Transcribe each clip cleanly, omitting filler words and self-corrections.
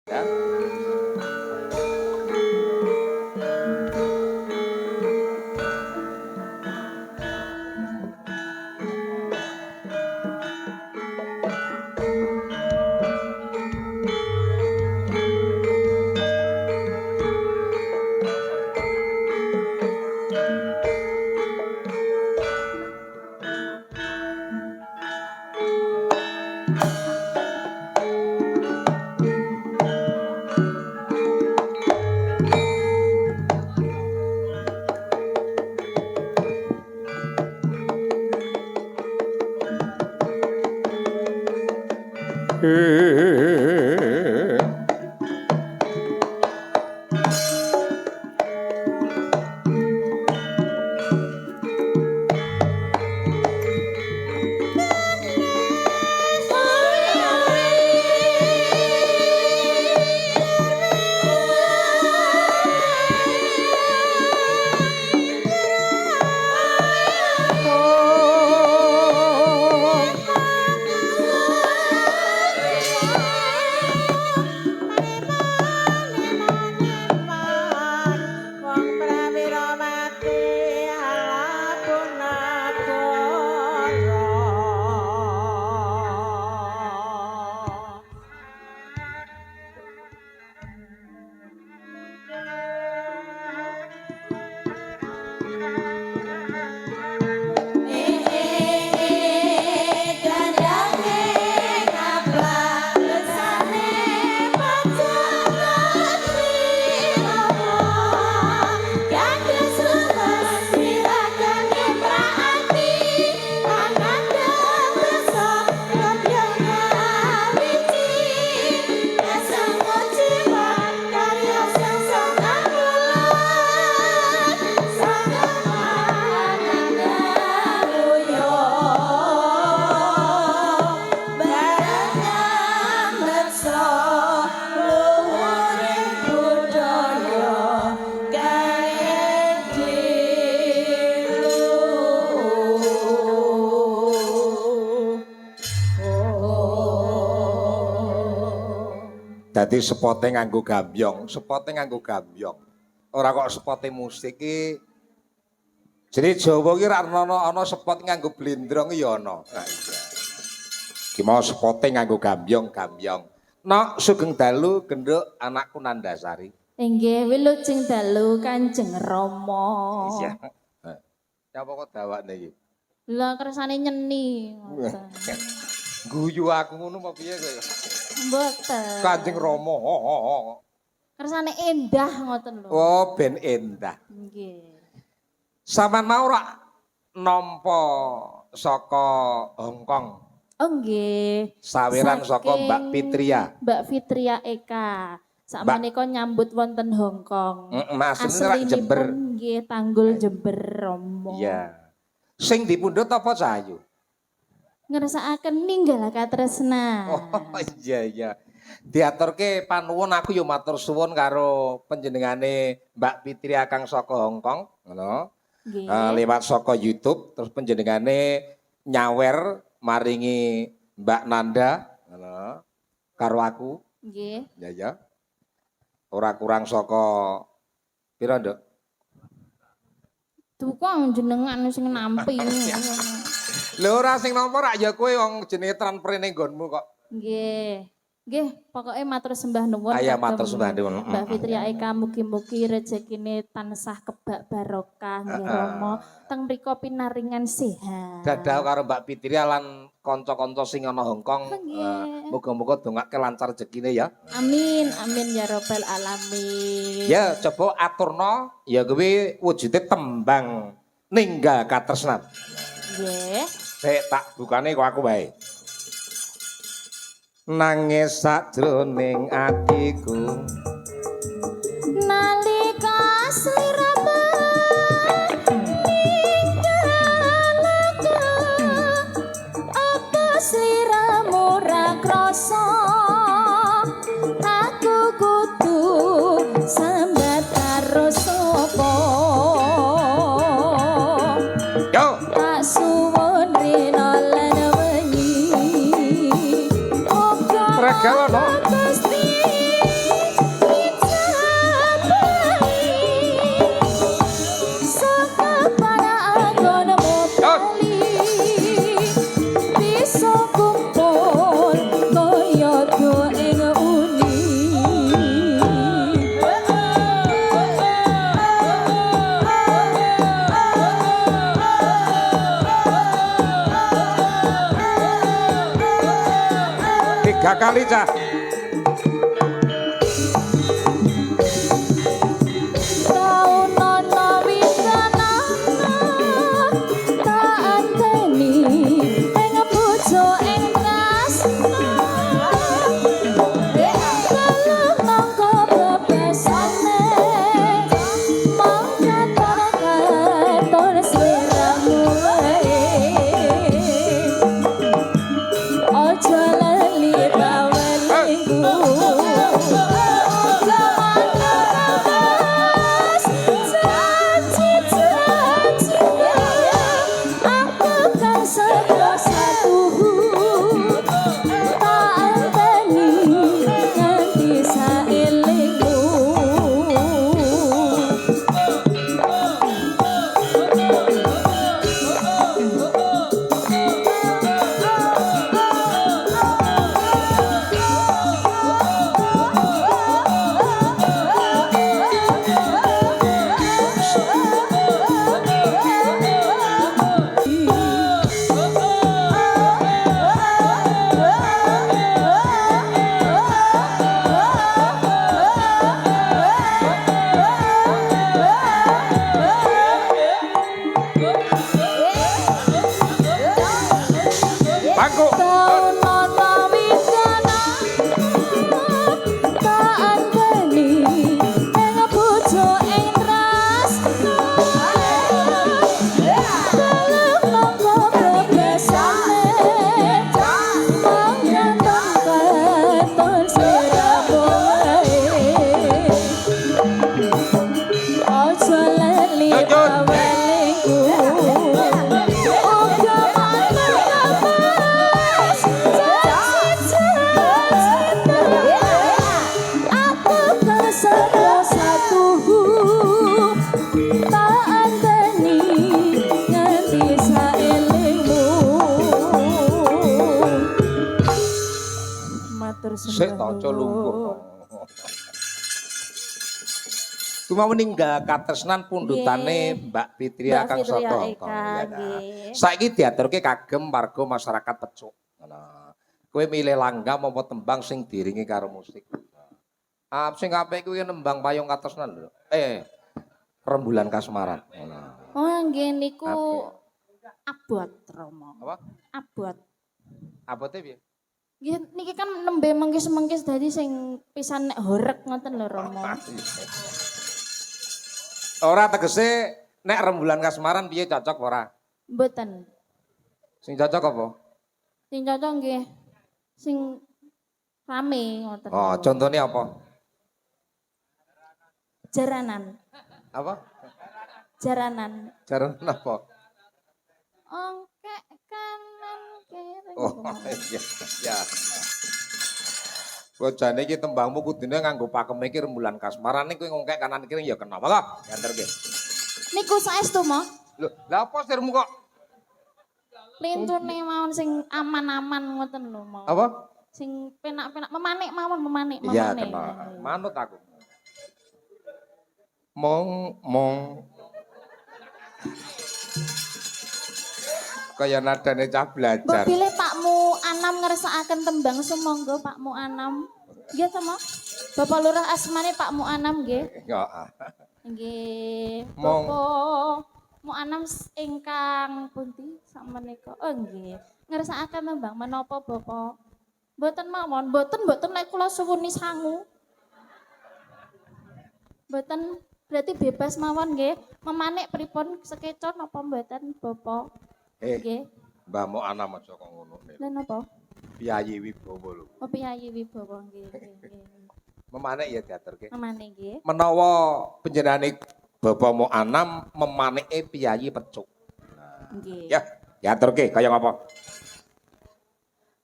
Ya. Dadi sepote nganggo gambyong, sepote nganggo gambyong. Ora kok sepote musik iki. Jadi Jawa ki ra ana sepot nganggo blendrong ya ana. Nah iya. Ki mau sepote nganggo gambyong, gambyong. Nok sugeng dalu genduk anakku Nandasari. Inggih, wilujeng dalu Kanjeng Rama. Iya. Nyapa kok dawakne iki? Lah kersane nyeni ngoten. Guyu aku ngono apa piye kowe? Mboten. Kanjeng Rama. Kersane endah ngoten lho. Oh, ben endah. Nggih. Sampeyan mau rak nampa saka Hong Kong. Oh nggih. Saweran saka Mbak Fitria. Mbak Fitria Eka. Sakmenika nyambut wonten Hong Kong. Heeh, asline rak Jember. Nggih, Tanggul Jember Rama. Iya. Sing dipundhut apa Cahayu? Ngersakaken ninggal katresnan. Oh iya iya. Diaturke panuwun aku yo matur suwun karo panjenengane Mbak Fitria kang saka Hong Kong, ngono. Nggih. Lewat saka YouTube terus panjenengane nyawer maringi Mbak Nanda, ngono. Karo aku. Nggih. Ya ya. Ora kurang saka pira, Nduk? Duka jenengan sing nampi. Lho ora sing nampa rak ya kowe wong jenenge transfer ning nggonmu kok. Nggih. Nggih, pokoke matur sembah nuwun. Ayo matur sembah nuwun. Mbak Fitria Eka mugi-mugi rezekine tansah kebak barokah nggih Rama. Teng mriku pinaringan sehat. Dadah karo Mbak Fitria lan kanca-kanca sing ana Hong Kong. Muga-muga dongake lancar rezekine ya. Amin, amin ya robbal alamin. Ya, coba aturno ya kuwi wujude tembang ninggal katresnan. Nggih. Sik tak bukane kok aku wae. Nangis sajroning atiku nalika sliramu ninggalake, apa sliramu ra krasa aku kudu sambat karo sapa? Yo tak suwun rina lan wengi. Regal no. Gusti. Diakali cah. Sik taca lungguh. Kuwi meninggal katresnan pundhutane Mbak Fitria kang saka Hongkong. Saiki diaturke kagem warga masyarakat Pecuk. Ngono. Kowe milih langgam apa tembang sing diringi karo musik. Ah sing apik kuwi nembang payung katresnan lho. Rembulan kasmaran. Ngono. Oh nggih niku abot Rama. Apa? Abot. Abote piye? Nggih niki kan nembe mengkis-mengkis dadi sing pisan nek horeg ngoten lho Rama. Ora tegese nek rembulan kasmaran piye cocok ora? Mboten. Sing cocok apa? Sing cocok nggih sing rame ngoten. Oh, contohnya apa? Jaranan. Apa? Jaranan. Jaranan apa? Ongkek kanan kiri. Oh iya, ya. Bocane iki tembangmu kudune nganggo pakem iki rembulan kasmaran kowe ngongkek kanan kiri ya kena. Monggo, dianterke. Niku saestu, Mo. Lho, lha apa sirmu kok? Lintune mawon sing aman-aman ngoten lho, Mo. Apa? Sing penak-penak memanik mawon, memanik, memanik. Iya, kena. Manut aku. Mong mong. Kaya nadane cah belajar. Mbok bilih Pakmu Anam ngersakaken tembang sumangga Pakmu Anam. Nggih to, Mo? Bapak Lurah asmane Pakmu Anam nggih. Heeh. Nggih. Bapak Mu Anam ingkang pundi sakmenika? Oh nggih. Ngersakaken tembang menapa Bapak? Mboten mawon, mboten nek kula suwuni sangu. Mboten berarti bebas mawon nggih. Memanik pripun sekeca napa mboten Bapak? Nggih. Mbah Mo Anam aja kok ngono. Lha napa? Piyayi Wibowo lho. Oh Piyayi Wibowo nggih nggih. Memanik ya diaturke. Memanik nggih. Menawa panjenengane Bapak Mo Anam memanike Piyayi Pecuk. Nggih. Ya, diaturke kaya ngapa?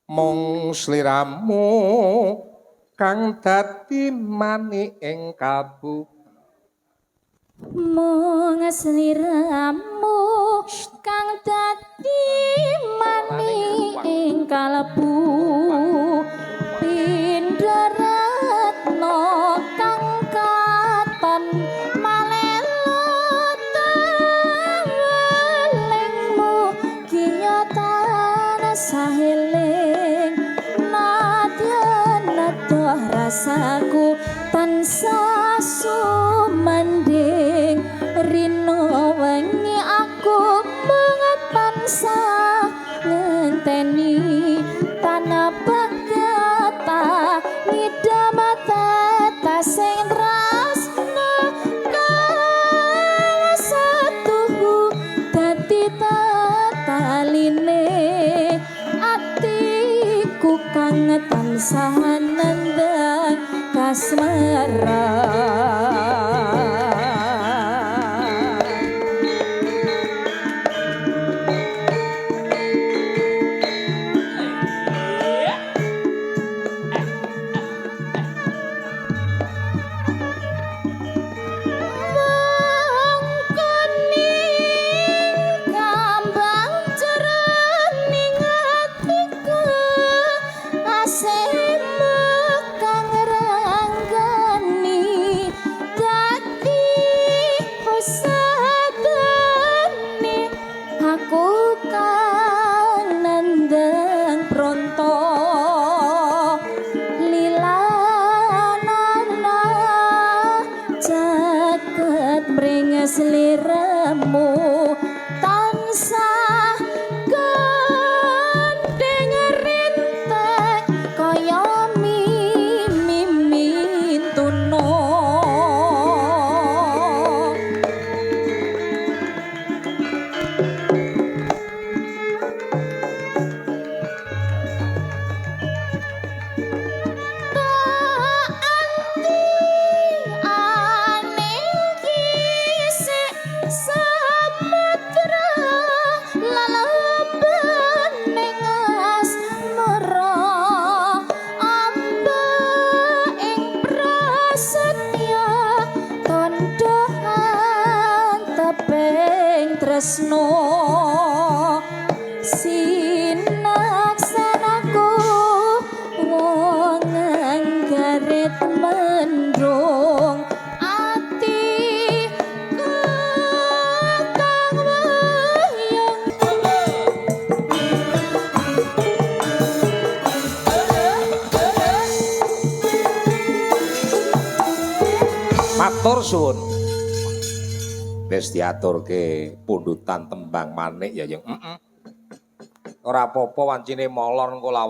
Mung sliramu kang dadi manik ing kalbu. Mung sliramu kang dadi manik ing kalbu pindharatna kang katon malelo tawelingmu kiya tansah eling nadya Tansah sumanding rino wengi, aku mung tansah ngenteni tanpa kata ngidam tetasing tresna kang satuhu dadi tetaline atiku kang tansah nandhang kasmaran. Wong kuning kambang jroning atiku, asem kang ranggani dadi usadane aku kang nandhang pronto lilanana caket mring sliramu tansah gandeng rintek kaya mimintuna. Tak anti aning kisik samudra lalabaning asmara amba ing prasetya tandha anteping tresna sinaksanaku wong anggaret mendung ati kakang wayang. Matur suwun. Wis diaturke pundutan tembang manik ya, Yung. Heeh. Ora apa-apa wancine molor engko.